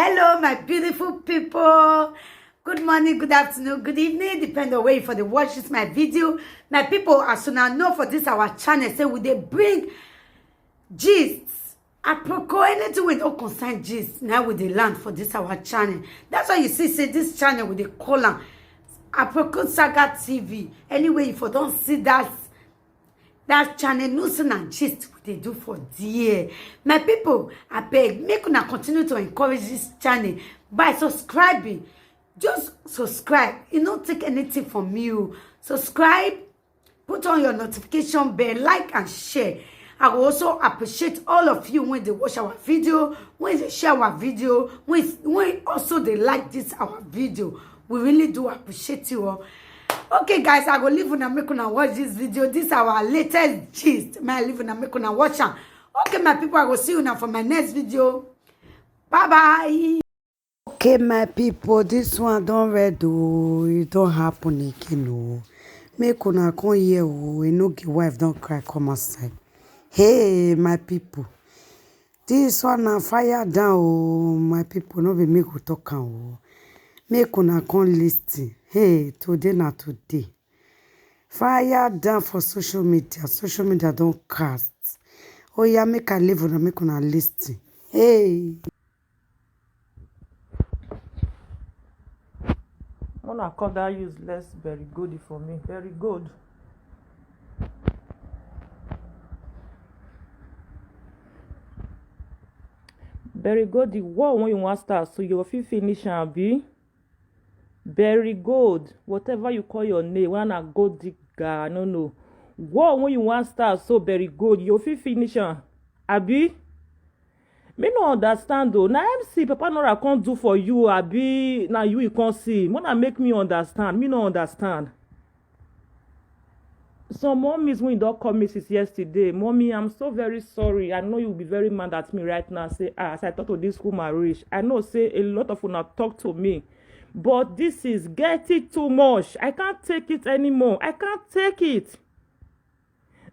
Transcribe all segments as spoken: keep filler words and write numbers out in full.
Hello, my beautiful people. Good morning, good afternoon, good evening, depend on where you for the watch this my video. My people, as soon as know for this our channel, say we dey bring gist. Aproko, anything we don't concern gist, now we dey land for this our channel. That's why you see, say this channel we dey call am Aproko Saga T V. Anyway, if you don't see that that channel, no sin and gist we dey do for there. My people, I beg, make una continue to encourage this channel by subscribing. Just subscribe. You no take anything from you. Subscribe, put on your notification bell, like and share. I will also appreciate all of you when they watch our video, when they share our video, when, when also they like this our video. We really do appreciate you all. Okay, guys, I go leave una make una watch this video. This our latest gist. My leave una make una watch am. Okay, my people, I go see you now for my next video. Bye bye. Okay, my people, this one don red o. E don happen again o. Make una come here o. E no get wife don cry come outside. Hey, my people. This one na fire down o, my people, no be me go talk am o. Make una come listen. Hey, today na today. Fire down for social media. Social media don cast. Oh yeah, make I leave una, make una listen. Hey. Una call that useless very good for me. Very good. Very good. The war when you want start, so you fit finish and be very good. Whatever you call your name, when I go dig, I no know. War when you want start, so very good. You fit finish am, abi? Me no understand o. Na M C Papa Nora come do for you, abi na you he come see? Mona make me understand. Me no understand. Some mommies when don't call me since yesterday. Mommy, I'm so very sorry. I know you'll be very mad at me right now. Say, ah, as I talk to this woman reach, I know say a lot of una talk to me. But this is getting too much. I can't take it anymore. I can't take it.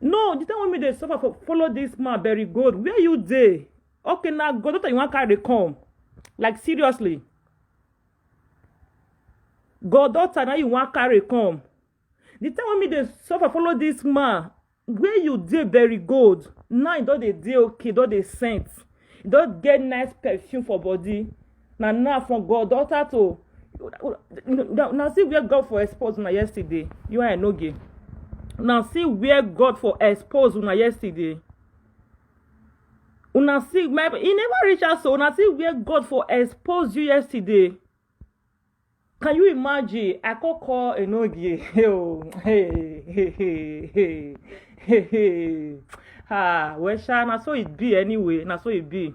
No, the time when me they suffer for follow this man very good. Where you dey? Okay, now God daughter you want carry come. Like seriously. God daughter now you want carry come. The time when me they suffer follow this man, where you dey very good. Now you don dey dey okay, don dey scent. You don get nice perfume for body. Na now from God daughter to now see where God for expose una yesterday. You and Enoge. Now see where God for expose una yesterday. Una see my e never reach us, so una see where God for expose you yesterday. Can you imagine? I call call Enoge. Oh, hey, hey, hey, hey, hey, hey. Ah, well, sha, na so it be anyway. Na so it be.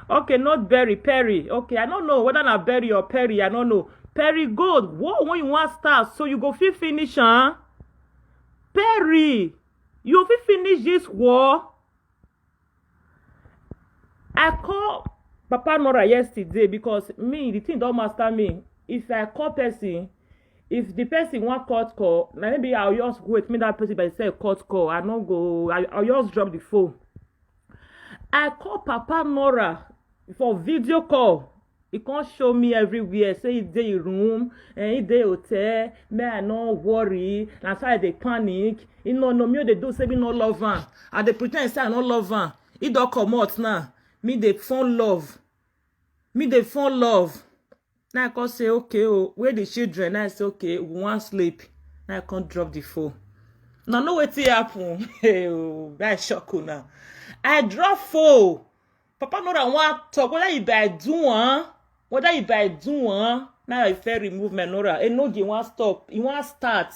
Okay, not Berry, Perry. Okay, I don't know whether na Berry or Perry. I don't know. Perry Gold, what when you want start? So you go fit finish, huh? Perry, you fit finish this war? I call Papa Nora yesterday because me, the thing don't master me. If I call person, if the person want cut call, now maybe I'll just wait, make that person by say cut call. I no go, I, I'll just drop the phone. I call Papa Nora for video call. He can't show me everywhere. Say he dey him room and he dey hotel. Me, I no worry. That's why they panic. He no know me. They do say me no love am. I dey pretend say I no love am. He don comot now. Me dey phone love. Me dey phone love. Now I come say okay, oh, where the children? Now I say okay, we want sleep. Now I can't drop the phone. Now no wetin happen. Hey, oh, I shock you now. I drop phone. Papa Nora wan talk whether he by do am, whether he by do am. Now I fair remove my Nora. Enoge wan stop. He wan start.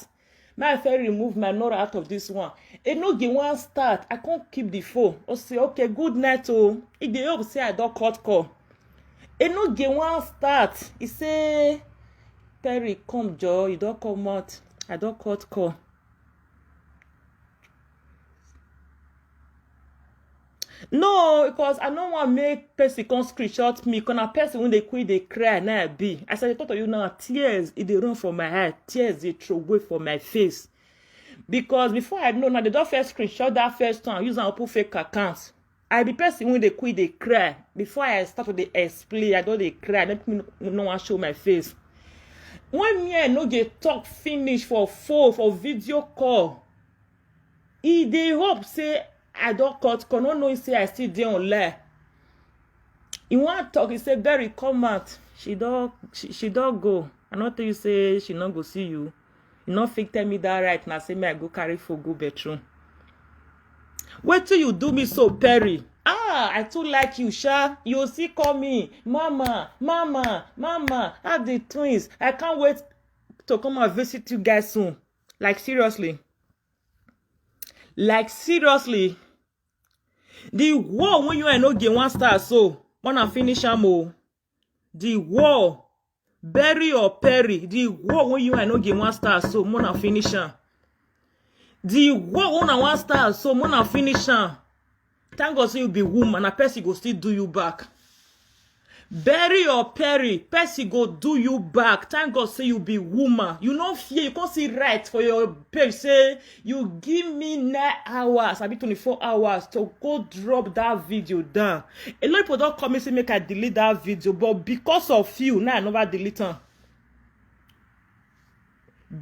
Now I fair remove my Nora out of this one. Enoge wan start. I can't keep the phone. I say okay, good night oh. He dey hope say I don cut call. Enoge wan start. He say Perry, come joor, you don comot. I don cut call. No, because I no wan make person come screenshot me. Because na person wey dey quick dey cry na I be. As I dey talk to you now, tears e dey run for my eye. Tears dey throw away for my face. Because before I know now, they don first screenshot that first one, use am open fake account. I be person wey dey quick dey cry. Before I start to dey explain, I don dey cry. Make me no wan show my face. When me and Enogie talk finish for phone, for video call, he dey hope say I don cut call, no knowing say I still dey online. He wan talk, he say, "Berry, come out." She don, she, she don go. I no tell you say she no go see you. You no fit tell me that right now, say me I go carry phone go bedroom. Wetin you do me so, Perry? Ah, I too like you, sha. You still call me, "Mama, mama, mama." How the twins? I can't wait to come and visit you guys soon. Like, seriously. Like, seriously. The war wey you and Enogie wan start so, wanna finish am o. The war, Berry or Perry, the war wey you and Enogie wan start so, wanna finish am. The war wey una wan start so, wanna finish am. Thank God say you be woman, na person go still do you back. Berry or Perry, person go do you back. Thank God say you be woman. You no fear, you come see right for your page say you give me nine hours, abi twenty-four hours to go drop that video down. A lot of people don call me say make I delete that video, but because of you, now I never delete am.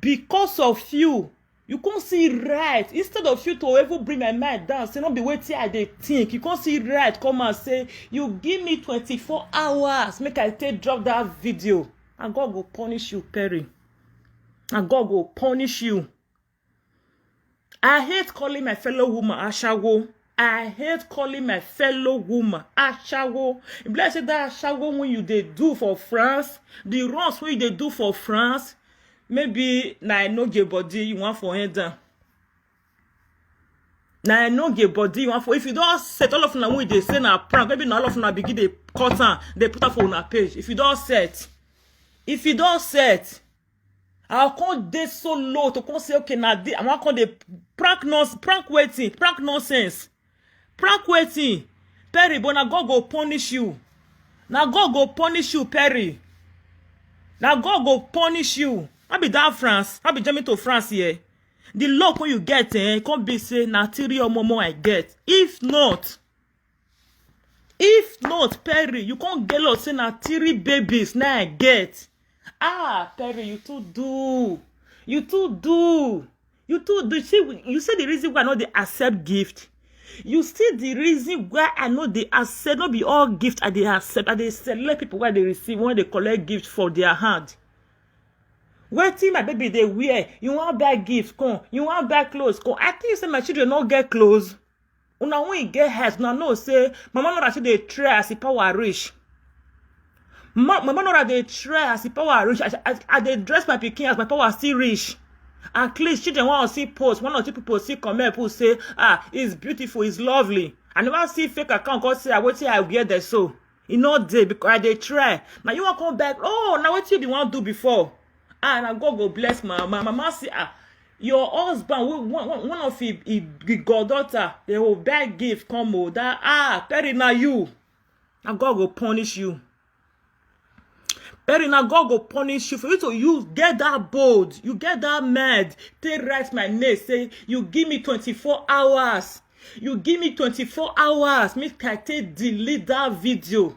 Because of you, you come see right. Instead of you to even bring my mind down, say no be wetin I dey think, you come see right, come and say you give me twenty-four hours make I take drop that video. And God go punish you, Perry. And God go punish you. I hate calling my fellow woman ashawo. I hate calling my fellow woman ashawo. E be like say that ashawo wey you dey do for France, the runs wey you dey do for France, maybe na Enogie body you wan for end am. Na Enogie body you wan for. If you don set, all of una wey dey say na prank, maybe na all of una begin dey cut am, dey put am for una page. If you don set, if you don set, I come dey so low to come say, "Okay, na the, I wan come dey prank nonsense, prank wetin, prank nonsense, prank wetin, Perry." But na God go punish you. Na God go punish you, Perry. Na God go punish you. No be that France, no be Germany to France here. The luck wey you get, eh, come be say na three omomo I get. If not, if not, Perry, you come get luck say na three babies na I get. Ah, Perry, you too do. You too do. You too do. See, you see the reason why I no dey accept gift. You see the reason why I no dey accept, no be all gift I dey accept. I dey select people wey I dey receive when I dey collect gift for their hand. Wetin my baby dey wear? You wan buy gift, come. You wan buy clothes, come. I think say my children no get clothes. Una wey get house, una know say Mama Nora still dey try as the power reach. Ma-, Mama Nora dey try as the power reach. I, I, I dey dress my pikin as my power still reach. At least children wan see post, one or two people see comment, people say, "Ah, it's beautiful, it's lovely." I never see fake account come say, "Ah, wetin I wear there so." E no dey, because I dey try. Now you wan come back. Oh, now wetin you bin wan do before? Ah, na God go bless Mama. Mama say, ah, your husband, one, one, one of his, his goddaughter, they will buy gift come o. That, ah, Perry, na you. Na God go punish you. Perry, na God go punish you. For you to, you get that bold, you get that mad, take write my name, say you give me twenty-four hours. You give me twenty-four hours, make I take delete that video.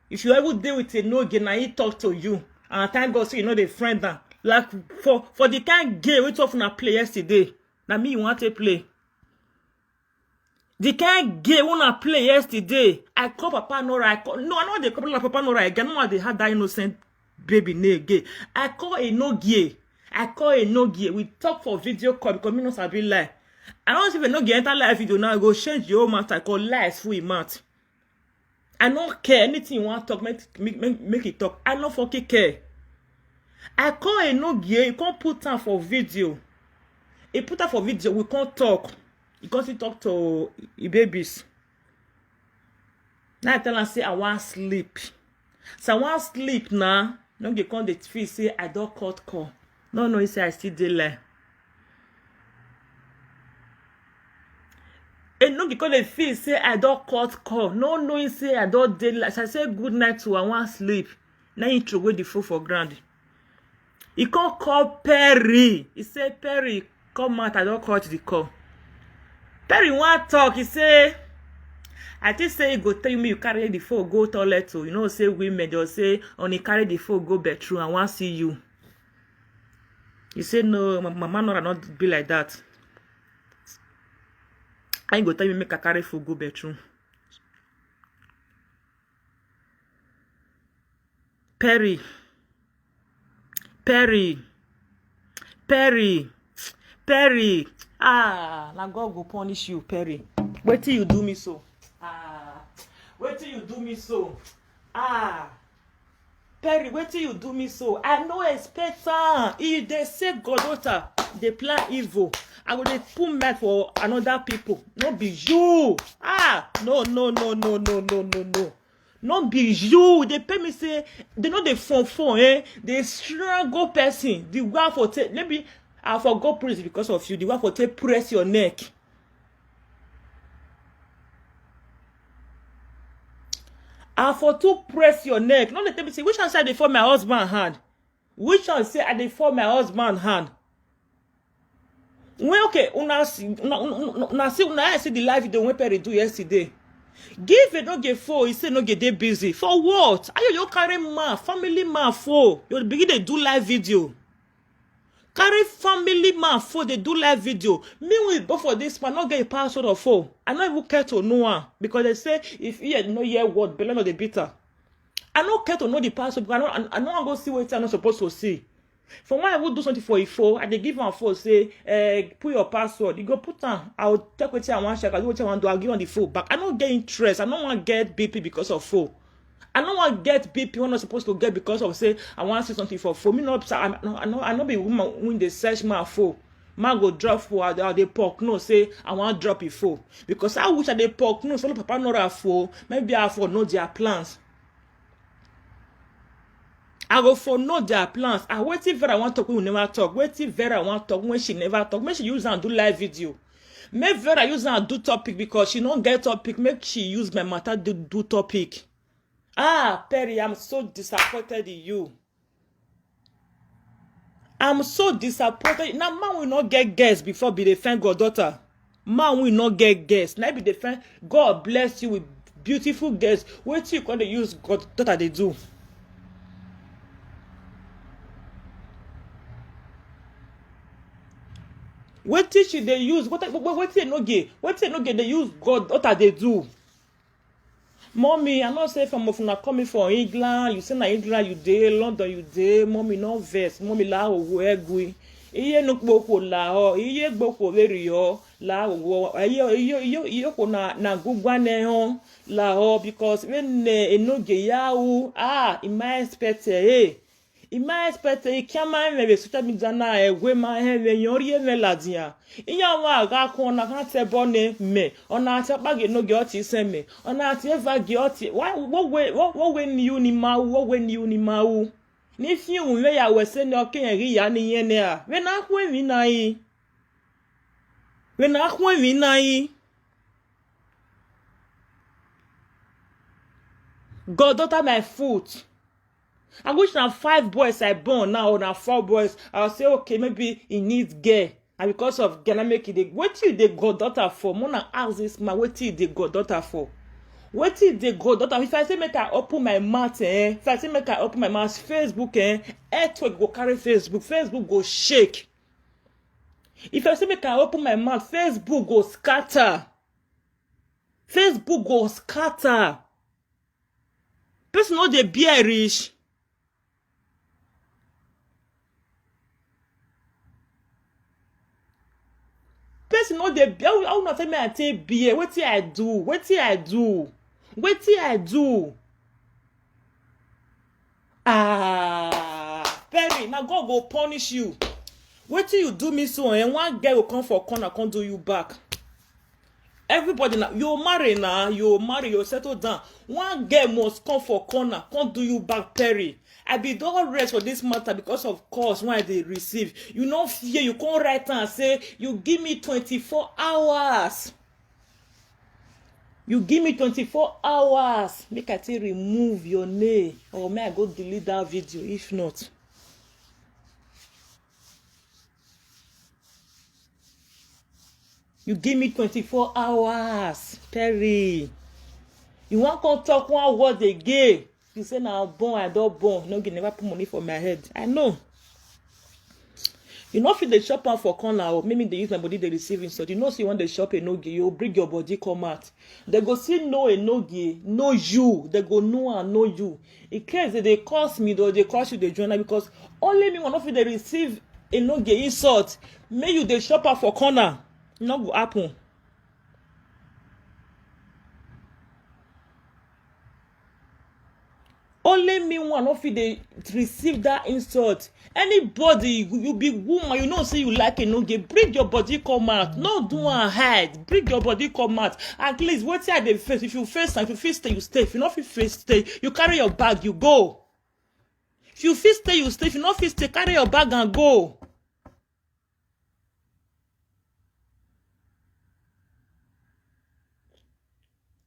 If you ever dey with Enogie, na he talk to you. And thank God say you no dey friend am. Like, for, for the kind game wey two of una play yesterday, na me you wan take play. The kind game wey una play yesterday, I call Papa Nora. I call, no, I no dey call Papa Nora again. No, I dey hard that innocent baby name again. I call Enogie. I call Enogie. We talk for video call because me no sabi lie. I no see if Enogie enter live video now, go change the whole matter. I call lies full him mouth. I no care anything you wan talk, make, make, make, make it talk. I no fucking care. I call Enogie, he come put am for video. He put am for video, we come talk. He come still talk to him babies. Now I tell am say I wan sleep. So I wan sleep now. Enogie come dey feel say I don cut call. No, no, he say I still dey lie. Enogie come dey feel say I don cut call. No, no, he say I don dey lie. So I say good night to, I wan sleep. Now he throw away the phone for ground. He come call Perry. He say, "Perry, come out, I don cut the call." Perry wan talk. He say, I think say e go tell you, make you carry the phone go toilet o. You know say women just say, "Only carry the phone go bedroom, I wan see you." You say, "No, ma- mama Nora not be like that." I go tell you, make I carry phone go bedroom. Perry. Perry. Perry. Perry. Ah, na God go punish you, Perry. Wetin you do me so? Ah, wetin you do me so? Ah, Perry, wetin you do me so? I no expect am. If they say goddaughter dey plan evil, I go dey put mouth for another people. No be you. Ah, no, no, no, no, no, no, no, no. No be you. They pay me say they know the phone phone, eh? They strangle person. The way for take, maybe I for go prison because of you. The way for take press your neck. I for to press your neck. No, they tell me say, which one say I dey fall my husband hand? Which one say I dey fall my husband hand? Well, okay, una see, una, una, una, una see, una see the live video wey Perry do yesterday. Give Enoge phone, he say Enoge dey busy. For what? Are you, you carry man, family man phone? You begin dey do live video. Carry family man phone dey do live video. Meanwhile, both of this man no get a password of phone. I no even care to know am because they say if ear no hear word, belle no dey beat am. I no care to know the password because I no, I, I no wan go see wetin I no suppose to see. For when I go do something for Ifo, I dey give am phone say, eh, put your password. You go put am. I will take wetin I wan check. I do wetin I wan do. I'll give am the phone back. I no get interest. I no wan get B P because of phone. I no wan get B P wey I no suppose to get because of say I wan see something for phone. Me no, I no, I no, I no be woman wey dey search man phone. Man go drop phone, I, I dey poke nose say I wan drop him phone. Because I wish I dey poke nose follow Papa Nora phone. Maybe I for know their plans. I go for know their plans. Ah, wetin Vera wan talk wey we never talk? Wetin Vera wan talk wey she never talk? Make she use am do live video. Make Vera use am do topic because she no get topic. Make she use my matter do, do topic. Ah, Perry, I'm so disappointed in you. I'm so disappointed. Now, man will not get girls before be the friend goddaughter. Man will not get girls. Now be the friend. God bless you with beautiful girls. Wetin you gonna use goddaughter dey do? Wetin she dey use? What, what, wetin Enoge? Wetin Enoge dey use goddaughter dey do? Mommy, I know say some of una coming for England. You say na England you dey, London you dey. Mommy, no vex. Mommy, la owo egui. Iye no kpoko la o. Iye gboko very o. La owo. Iye, iye, iye, iye ko na, na gugwa ne ho. La o, because when, eh, Enoge ya o. Ah, in my expect, eh. In my expect, eh, kama eme be social media na, eh, we ma he we yori eme la dia. Iya wa ga ko na kan te bo ne me. Ona te pa ge no ge oti se me. Ona te va ge oti. Why, what way, what, what way ni you ni ma, what way ni you ni ma u? Ni fi un we ya we se ne o ke ri ya ni yen ne a. We na ku mi na yi. We na ku mi na yi. God, daughter my foot. I wish na five boys I born now, or na four boys. I'll say, okay, maybe he needs girl. And because of girl, I make it. Wetin you dey goddaughter for? Mona ask this man, wetin you dey goddaughter for? Wetin you dey goddaughter? If I say make I open my mouth, eh? If I say make I open my mouth, Facebook, eh? Earthquake go carry Facebook. Facebook go shake. If I say make I open my mouth, Facebook go scatter. Facebook go scatter. Person no dey bear reach. Person no dey bear. How una tell me I take bear? Wetin I do? Wetin I do? Wetin I do? Ah, Perry, na God go punish you. Wetin you do me so, eh? One girl go come for corner, come do you back. Everybody na, you marry na, you marry, you settle down. One girl must come for corner, come do you back, Perry. I be don rest for this matter because of calls wey I dey receive. You no fear, you come write am say you give me twenty-four hours. You give me twenty-four hours. Make I take remove your name. Or may I go delete that video if not. You give me twenty-four hours, Perry. You wan come talk one word again? You say na born, I don born. Enogie never put money for my head. I know. You no fit dey chop am for corner o. Make me dey use my body dey receive insult. You know say you wan dey chop Enogie, you bring your body come out. They go see no Enogie, no you. They go know and know you. In case they dey curse me, though, they curse you, they join am because only me one no fit dey receive Enogie insult. Make you dey chop am for corner. E no go happen. Only me one no fit dey receive that insult. Anybody, you, you be woman, you know say you like Enogie, bring your body come out. No do am hide. Bring your body come out. At least wetin I dey face, if you face am, if you fit stay, you stay. If you no fit face, stay. You carry your bag, you go. If you fit stay, you stay. If you no fit stay, carry your bag and go.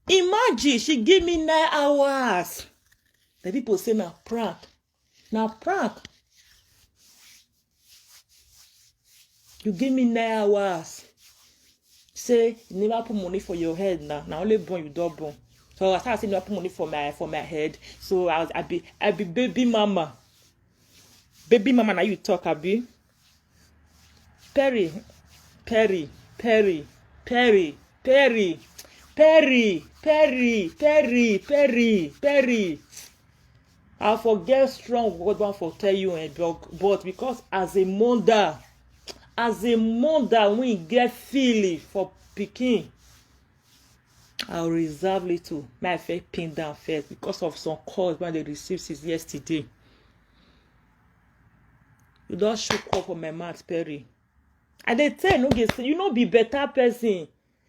Imagine she give me nine hours. The people say na prank. Na prank. You give me nine hours. Say you never put money for your head now. Na only born you don born. So as I say, you never put money for my, for my head. So I was, I be, I be baby mama. Baby mama, na you talk, abi? Perry, Perry, Perry, Perry, Perry, Perry, Perry, Perry, Perry, Perry. I forget strong word one for tell you, eh, but, but because as a mother, as a mother, we get feeling for pikin. I reserve little. May I first pin down first because of some calls wey I dey receive since yesterday. You don shook up for my mouth, Perry. I dey tell you, no get say you no be better person.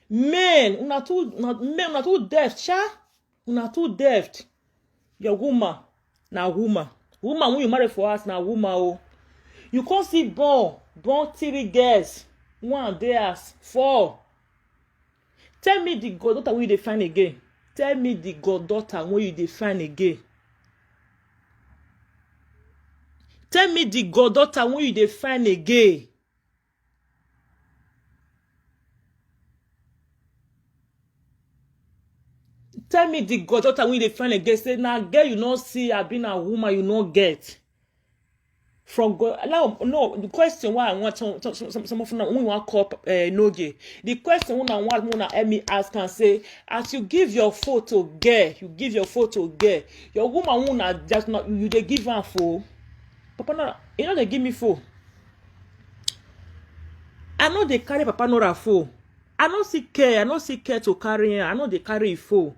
Men, una too, una, men, una too deft, sha. Una too deft. Your woman, na woman. Woman when you marry for us, na woman o. You come see born, born three girls. One dey as four. Tell me the goddaughter wey you dey find again. Tell me the goddaughter wey you dey find again. Tell me the goddaughter wey you dey find again. Tell me the goddaughter wey you dey find again. Say na girl you no see, abi na woman you no get. From God, now, no, the question why I want some, some, some, some of now, we want call uh, Noge. The question when I want, when I help me ask and say, as you give your photo, girl, you give your photo, girl, your woman won't just not you they give her for. Papa Nora, you know they give me for. I know they carry Papa Nora for. I don't see care. I don't see care to carry her. I know they carry it for.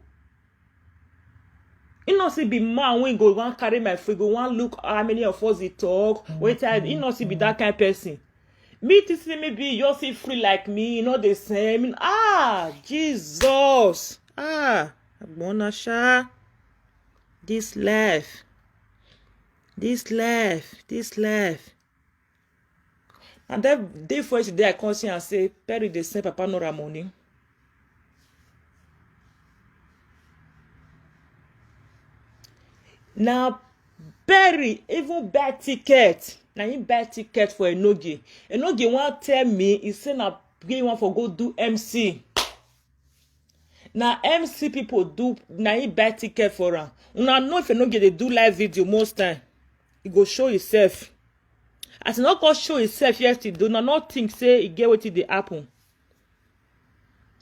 He no see be man wey go wan carry my free, go wan look how many of us dey talk. Wait, I, he no see be that kind person. Me to see maybe you see free like me, you know the same. Ah, Jesus. Ah, Agbonasha. This life. This life. This life. And that day for today, I come see and say, Perry, they send Papa Nora money. Now, Perry even buy ticket. Now he buy ticket for Enoge. Enoge want tell me, he say na pay one for go do M C. Na M C people do, na he buy ticket for am. Una know if Enoge dey do live video most time, he go show himself. As he no come show himself yesterday, una no think say e get wetin dey happen.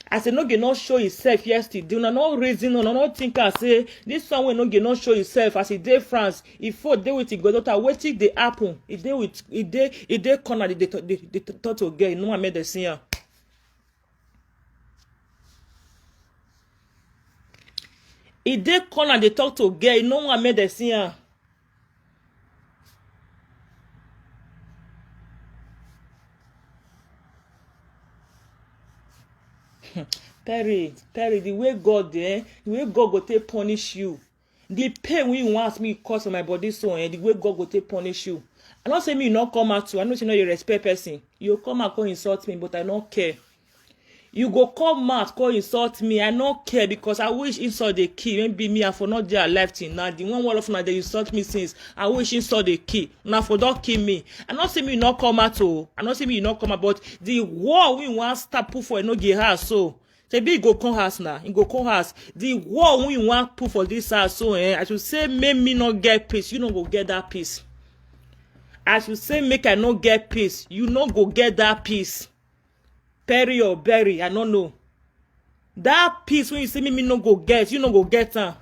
As Enoge no show himself yesterday, una no reason, una no think am say this one wey Enoge no show himself as he dey France, he for dey with him goddaughter, wetin dey happen? He dey with, he dey, he dey corner, dey, dey, dey, dey talk to girl, no one make dem see am. He dey corner, dey talk to girl, no one make dem see am. Perry, Perry, the way God, eh, the way God go take punish you, the pain wey you wan ask me cause for my body so, eh, the way God go take punish you. I no say me you no come out too. I know say you no you respect person. You come out come insult me, but I no care. You go come out come insult me. I no care because I wish insult dey kill. Maybe me I for not dey alive till now. The one one of una dey insult me since. I wish insult dey kill. Una for don kill me. I no say me you no come out o. I no say me you no come out, but the war wey you wan start put for Enoge house so. Shebi e go come house now. E go come house. The wall wey you wan put for this house, so, eh, I should say make me no get peace. You no go get that peace. I should say make I no get peace. You no go get that peace. Perry or Berry, I no know. That peace wey you say make me no go get, you no go get am.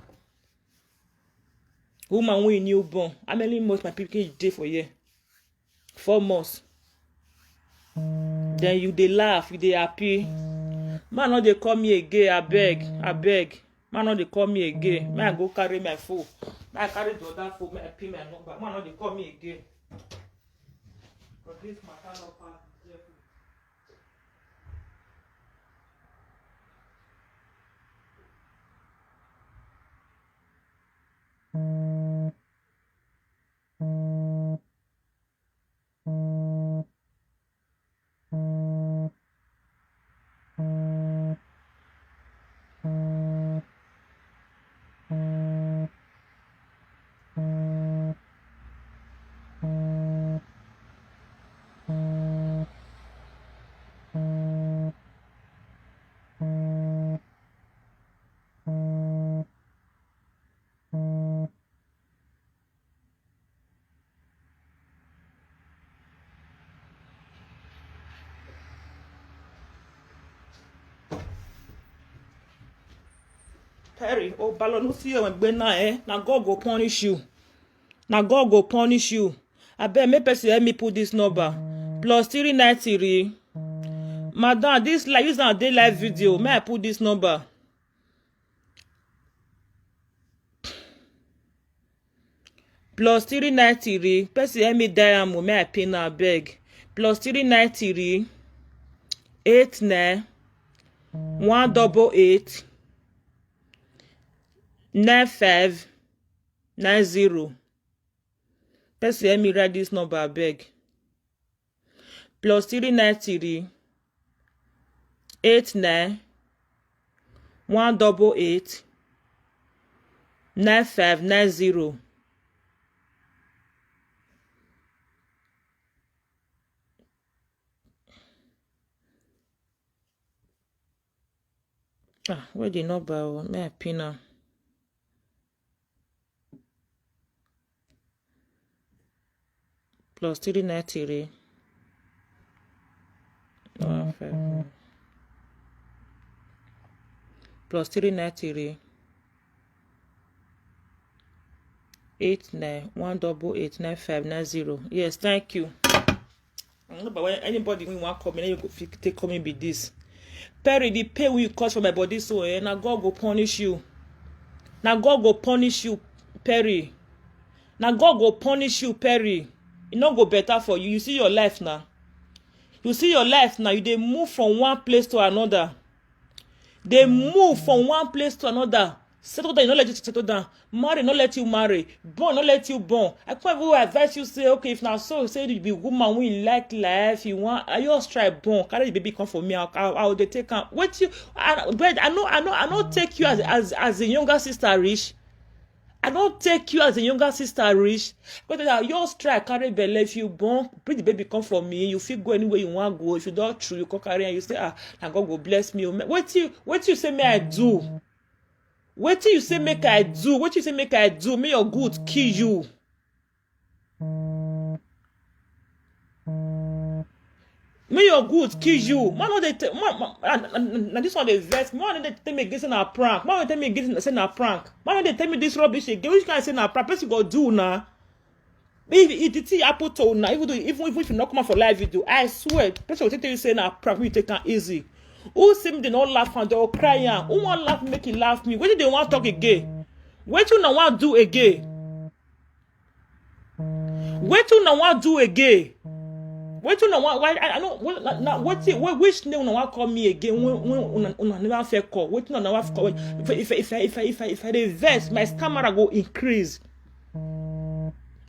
Woman wey new born, how many months my pikin dey for here? Four months. Then you dey laugh, you dey happy. Man no dey call me again, abeg, abeg. Man no dey call me again. Make I go carry my phone. Make I carry the other phone, make I pin my number. Man no dey call me again. But this matter no pass the devil. Perry, oh, Balo, no see your egbe now, eh? Now God go punish you. Now God go punish you. I bet me person help me put this number. Plus three ninety re. Madam, this live, use our day live video. May I put this number? Plus three ninety re. Person help me dial am o, may I pin am, abeg. Plus three ninety re. Eight nine one double eight nine five nine zero. Person help me write this number, abeg. Plus three ninety re. Eight nine one double eight nine five nine zero. Ah, where the number o? May I pin am? Plus three ninety re. One five. Plus three ninety re. Eight nine one double eight nine five nine zero. Yes, thank you. I don't know about when anybody wey wan call me, na you go fit take call me be this. Perry, the pain wey you cause for my body, so, eh, na God go punish you. Na God go punish you, Perry. Na God go punish you, Perry. E no go better for you. You see your life now. You see your life now. You dey move from one place to another. Dey move from one place to another. Settle down, e no let you settle down. Marry, e no let you marry. Born, e no let you born. I come even advise you, say, okay, if na so, say you be woman wey like life, you wan, I just try born, carry the baby come for me. I, I, I go dey take am. Wetin you, I, but I no, I no, I no take you as, as, as a younger sister reach. I no take you as a younger sister reach. But I just try carry belle. If you born, bring the baby come for me. You fit go anywhere you wan go. If you don true, you come carry am. You say, ah, na God go bless me o. Wetin you, wetin you say make I do? Wetin you say make I do? Wetin you say make I do? Make your good kill you. Make your good kill you. Man no dey tell, man, man, and, and, and this one dey vex me. Man no dey tell me again say na prank. Man no dey tell me again say na prank. Man no dey tell me this rubbish again. Which kind say na prank? Person go do na. If, if the thing happen to una, even though, even, even if you no come out for live video, I swear, person go take tell you say na prank, you take am easy. Who see me, they no laugh and they all cry am. Who wan laugh, make e laugh me? Wetin they wan talk again? Wetin una wan do again? Wetin una wan do again? Wetin una wan, why, I, I know, well, na, na, wetin, wh-, which name una wan call me again when, when una, una never fair call? Wetin una wan call? If I, if I, if I, if I, if I, if I dey vex, my stammerer go increase.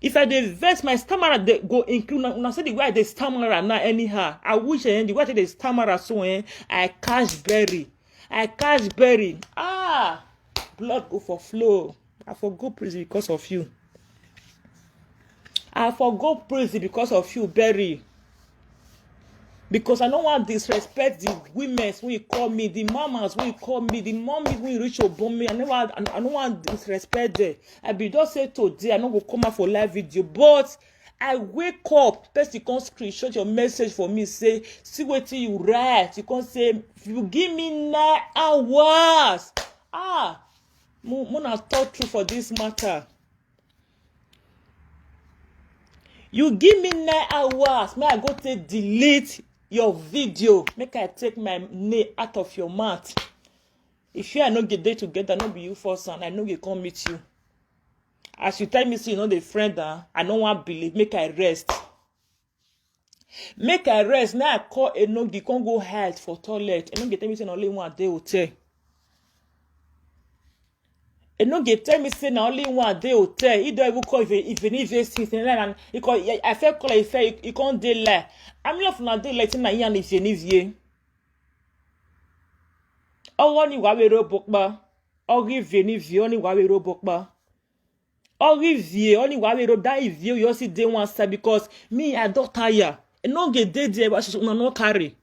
If I dey vex, my stammerer dey go increase. Una, una see the way I dey stammerer now anyhow. I wish, eh, the way I take dey stammerer so, eh, I catch berry. I catch berry. Ah, blood go for flow. I for go prison because of you. I for go prison because of you, Berry. Because I no wan disrespect the women wey call me, the mamas wey call me, the mommy wey reach obomi. I never, I, I no wan disrespect them. I be just say today I no go come out for live video, but I wake up, person come screenshot your message for me, say, "See wetin you write." You come say, "You give me nine hours." Ah, mo, mo na talk true for this matter. You give me nine hours, make I go take delete your video, make I take my name out of your mouth. If you and I no get day together, no be you first, and I no get come meet you. As you tell me, say you no dey friend, ah, I no wan believe. Make I rest. Make I rest. Now I call Enogi, come go hide for toilet. Enogi tell me say na only one dey hotel. Enogi tell me say na only one dey hotel. He don even call Ife, Ife, Ife since, and he call, I, I first call Ife, he, he come dey lie. I'm not na dey lie, na he and Ife Nivie. Ọwọ́ ni wàá wẹ̀rọ bọ́pá. Ọrí Ife Nivie, ọ ni wàá wẹ̀rọ bọ́pá. Ọrí Ivie, ọ ni wàá wẹ̀rọ that Ivie, you see dey one side because me, I don tire. Enogi dey there, but una no carry.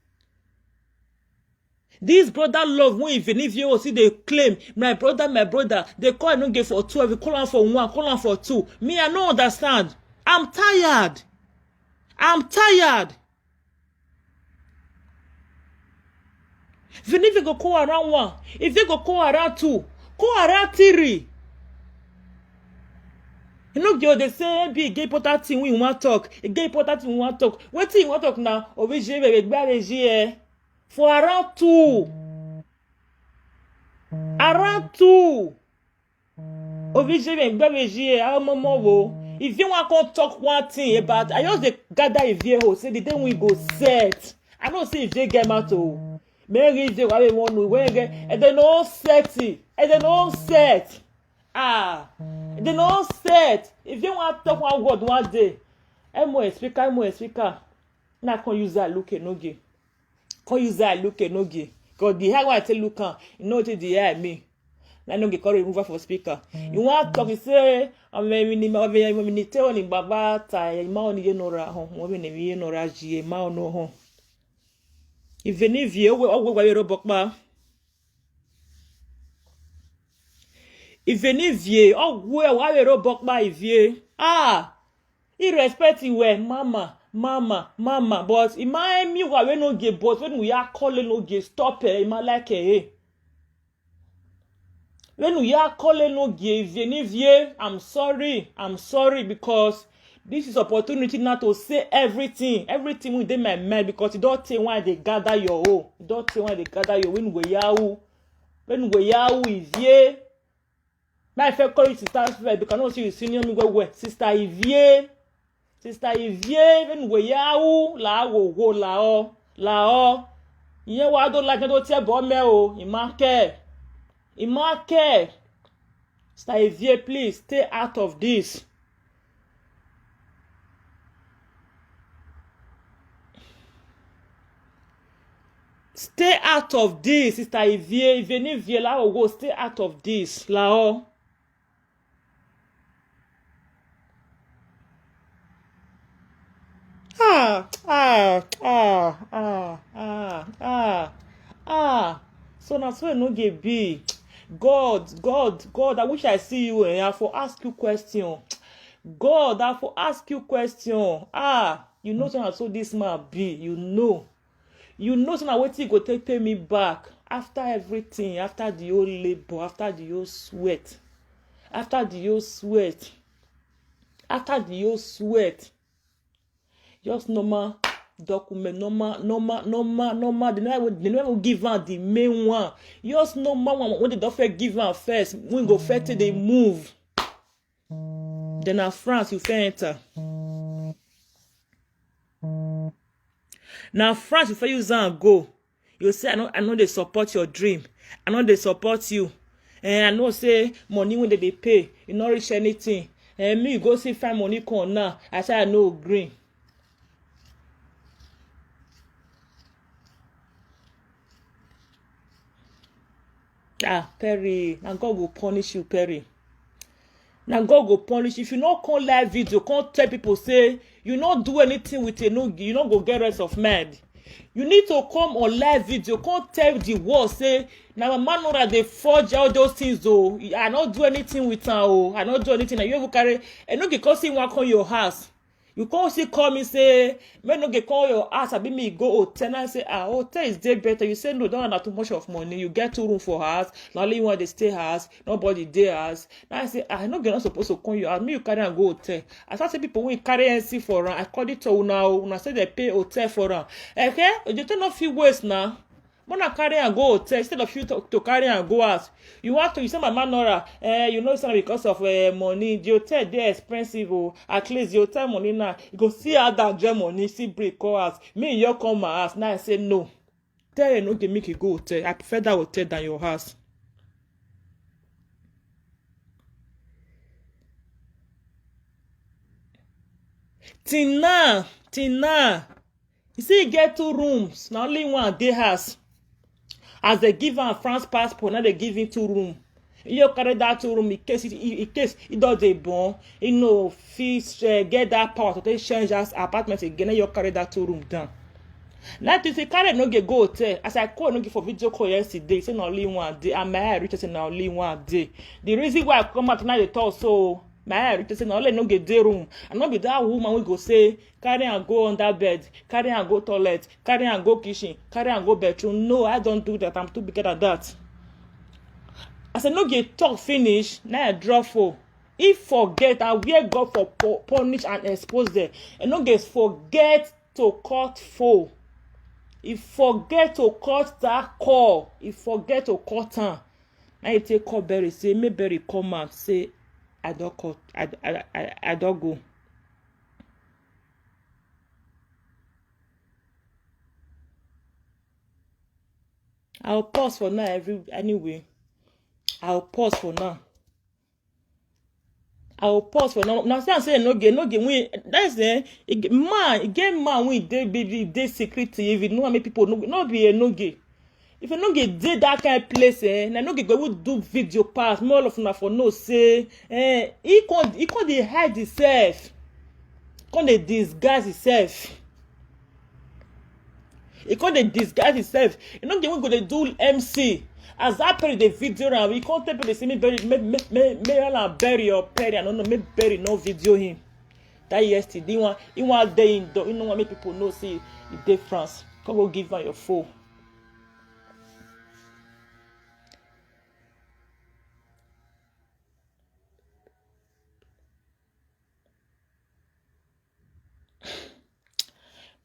This brother love wey Ife Nivie still dey claim, "My brother, my brother." They call Enogi for twelve, they call am for one, call am for two. Me, I no understand. I'm tired. I'm tired. Ife Nivie go call around one, Ife go call around two, call around three. You know, girl, they say, "Be e get important thing we wan talk. E get important thing we wan talk." Wetin you wan talk now? Obiji, baby, gbare ji, eh? For around two. Around two. Obiji, baby, gbare ji, eh? How much more wo? If you wan come talk one thing about, I just dey gather Ife ho, say the day we go set. I know say Ife get mouth o. Mary Ife, why we wan know? When get, and they no set it. And they no set. Ah, they no set. If you wan talk one word one day, M O S speaker, M O S speaker. Now come use that look Enogi. Come use that look Enogi. 'Cause the eye wey I take look am, you know wetin the eye mean. Na Enogi come remove am for speaker. You wan talk, you say, "Ame mi ni ma, ame mi ni te oni baba ta, ma oni ye nora ho, oni ye nora ji, ma ono ho." Ife Nivie, owe, owe, owe, ro bokpa. Ife Nivie, owe, owe, ro bokpa, Ife. Ah, he respect you well, mama, mama, mama. But he ma emi wa we no get, but when we are calling no get, stop eh, he ma like eh. When we are calling no get, Ife Nivie, I'm sorry, I'm sorry, because this is opportunity now to say everything, everything wey dey my mind, because e don tey wey I dey gather your own. E don tey wey I dey gather your own. When we are who? When we are who, Ife? My fair call you sister Ife, because I know say you senior me well well. Sister Ife. Sister Ife, when we are who? La wo wo la o, la o. Iye wa do la do te bo me o, Imake. Imake. Sister Ife, please stay out of this. Stay out of this, Sister Ife. Ife Nivie, la wo, stay out of this, la o. Ah, ah, ah, ah, ah, ah, ah. So na so e no get be. God, God, God, I wish I see you, eh? I for ask you question. God, I for ask you question. Ah, you know so na so this man be, you know. You know so na wetin go take pay me back after everything, after the whole labor, after the whole sweat, after the whole sweat, after the whole sweat. Just normal document, normal, normal, normal, normal. They never, they never give am the main one. Just normal one when they don first give am first. When go first take dey move. Then na France you fit enter. Na France you fit use am go. You say, "I no, I no dey support your dream. I no dey support you. Eh, I know say money wey dem dey pay, e no reach anything. Eh, me you go see fine money come now." I say I no gree. Ah, Perry, na God go punish you, Perry. Na God go punish. If you no come live video, come tell people say you no do anything with Enogi, you no go get rest of mind. You need to come on live video, come tell the world say na Mama Nora dey forge all those things o. I no do anything with am o. I no do anything. Na you even carry Enoge come see wan come your house. You come see call me say make Enoge come your house, abi me go hotel. Na I say ah, hotel is dey better. You say no, that one na too much of money. You get two room for house, na only one dey stay house, nobody dey house. Na I say ah, Enoge no suppose to come your house. Me you carry am go hotel. I start say people wey carry N C for am, according to una o, una say dem pay hotel for am. Eke, hotel no fit waste na. Una carry am go hotel instead of you to, to carry am go house. You want to, you say Mama Nora, eh, you know say na because of eh, money. The hotel dey expensive o. At least the hotel money now, you go see how that join money, see break call house. Me, you come my house. Now I say no. Tell Enoge make you go hotel. I prefer that hotel than your house. Till now, till now, you see, e get two rooms. Na only one dey house. As they give am France passport, now they give him two room. You carry that two room in case, in case he don dey born, he no fit uh, get that power to take change as apartment again. Now you carry that two room down. Now to say carry Enoge go hotel. As I call Enoge for video call yesterday, say na only one dey. And my eye reach say na only one dey. The reason why I come out now dey talk so, my eye reach say na only Enoge dey room. And no be that woman wey go say carry am go under bed, carry am go toilet, carry am go kitchen, carry am go bedroom. No, I don't do that. I'm too bigger than that. As Enoge talk finish, now I drop phone. He forget, and where God for pu- punish and expose them. Enoge forget to cut phone. He forget to cut that call. He forget to cut am. Now you take call Berry, say make Berry come out, say I don't cut, I, I, I, I don't go. I'll pause for now. Every anyway, I'll pause for now. I'll pause for now. Now say I say Enoge, Enoge. We that's eh, e get man, e get man wey dey baby dey secret. If you know how many people no no be Enoge. If Enoge dey that kind place, eh, na Enoge go even do video pass. More of una for know say, eh, he come he come dey hide himself, come dey disguise himself. He come dey disguise himself. Enoge wey go dey do M C. As that person dey video am, he come tell people say make Berry, make make make make all am Berry or Perry, I don't know, make Berry no video him. That yesterday, he wan he wan dey indoor. He no wan make people know say he dey France. Come go give am your phone.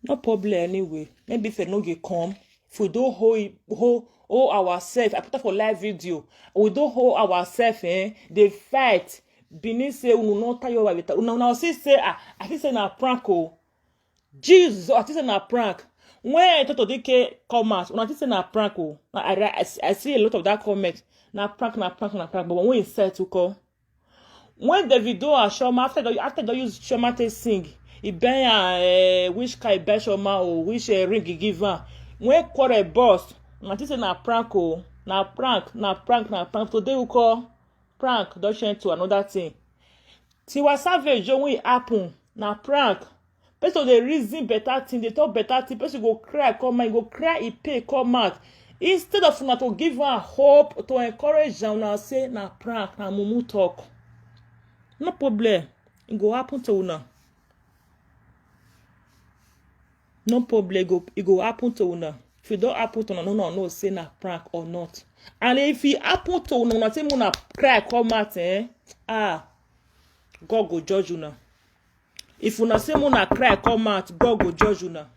No problem anyway. Maybe if Enoge come, if we don hold hold hold ourselves, I put am for live video. We don hold ourselves, eh? Dey fight. Benin say unu no tire with una. Una see say ah, I think say na prank o. Jesus, I think say na prank. When Toto Dike come out, una think say na prank o. I, I, I see a lot of that comment. Na prank, na prank, na prank. But when he said to call, when Davido and Chioma, after they, after they use Chioma to sing, he buy uh, which car he buy Chioma or which uh, ring he give her. When quarrel burst, una think say na prank o, na prank, na prank, na prank. Today we call prank don change to another thing. Tiwa Savage, when it happen, na prank. Person dey reason better thing, dey talk better thing. Person go cry come out, go cry, e pay come out. Instead of una to give am hope, to encourage am, una say na prank, na mumu talk. No problem, e go happen to una. No problem, e go e go happen to una. If e don happen to una, una know say na prank or not. And if e happen to una, una say una cry come out, eh? Ah, God go judge una. If una say una cry come out, God go judge una.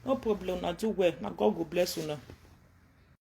No problem, una do well. Na God go bless una.